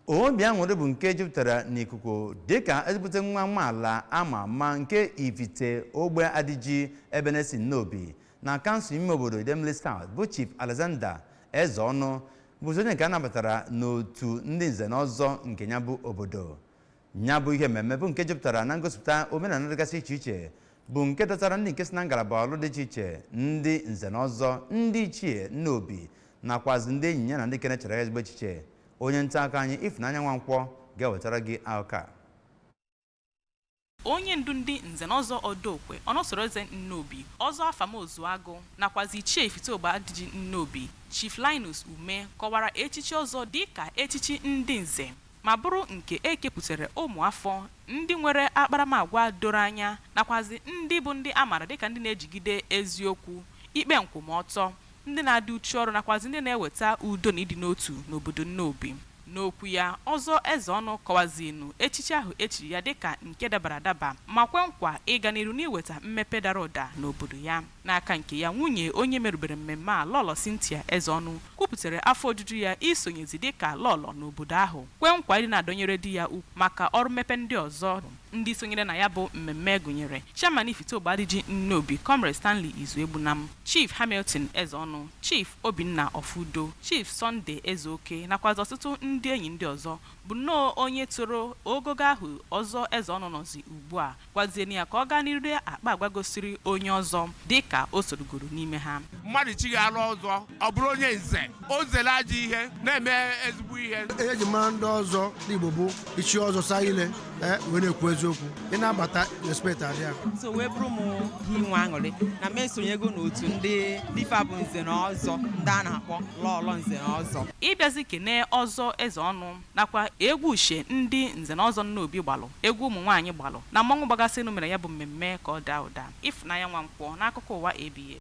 Obi aṅụrị bụ nke jupụtara n'ikuku dịka ezigbote nwa amaala ama ama nke Ifite Ogbe Adịji Ebenesi Nnobi na kansụl ime obodo Idemili South bụ Chief Alexander Ezeọnụ bụzi onye nke a nabatara n'otu ndị nze na ọzọ nke ya bụ obodo. Ya bụ ihe mmemme bụ nke jupụtara na ngosipụta omenala dịgasị iche iche bụ nke dọtara ndị nke si na ngalaba ọrụ dị iche iche, ndị nze na ọzọ, ndị ichie Nnobi, nakwazi ndị enyi ya na ndị kenechara ya ezigbo echiche. Onye nta akụkọ anyị Ifunanya Nwankwọ ga-ewetara gị akụkọ a. Onye ndu ndị nze na ọzọ Ọdọkwe Ọnọsoroeze Nnobi, Ọzọ Afamozuagụ, nakwazi Ichie Ifite Adịji Nnobi, Chief Linus Ume, kọwara echichi ọzọ dịka echichi ndị nze ma bụrụ nke e kepụtara ụmụafọ ndị nwere akparamagwa doro anya, nakwazi ndị bụ ndị a maara dịka ndị na-ejigide eziokwu, ikpe nkwụmọtọ, ndị na-adị uchu ọrụ, nakwazi ndị na-eweta udo na ịdị n'otu n'obodo Nnobi. N'okwu ya, Ọzọ Ezeọnụ kọwazinu echichi ahụ echiri ya dịka nke dabara adaba ma kwe nkwa ịga n'iru n'iweta mmepe dara ụda n'obodo ya. N'aka nke ya, nwunye onye merubere mmemme a, Lọlọ Cynthia Ezeọnụ, kwupụtara afọ ojuju ya isonyezi dịka lọlọ n'obodo ahụ, kwe nkwa ịdị na-adọnyere di ya ukwu maka ọrụ mmepe ndị ọzọ. Ndị sonyere na ya bụ mmemme gụnyere Chairman Ifite Ogbadiji Nnobi, Comrade Stanley Izuegbunam, Chief Hamilton Ezeọnụ, Chief Obinna Ofudo, Chief Sunday Ezeoke, nakwazi ọtụtụ ndị enyi ndị ọzọ. Bụ nnọọ onye toro ogogo ahụ Ọzọ Ezeọnụ nọzi ugbu a gwazienu ya ka ọ gaa n'iru akpa agwa gosiri onye ọzọ dịka o sorugoro n'ime ha. Mmadụ chighala ọzọ, ọ bụrụ onye nze, o zere ajọ ihe, na-eme ezigbo ihe. Ihe eji mara ndị ọzọ n'Igbo bụ ichi ọzọ saa ile wee na-ekwu eziokwu, ị na-abata, respect adị ya. So wee bụrụ m ihe inwe aṅụrị na m esonyego n'otu ndị dịfa bụ nze na ọzọ, ndị a na-akpọ lọlọ nze na ọzọ. Ịbịazi kene Ọzọ Ezeọnụ nakwa egwu uche ndị nze na ọzọ Nnobi gbalụ, egwu ụmụ nwaanyị gbalụ na mmọnwụ gbagasịnụ mere ya bụ mmemme ka ọ daa ụda. Ịfụnanya Nwankwọ n'akụkọ ụwa ABA.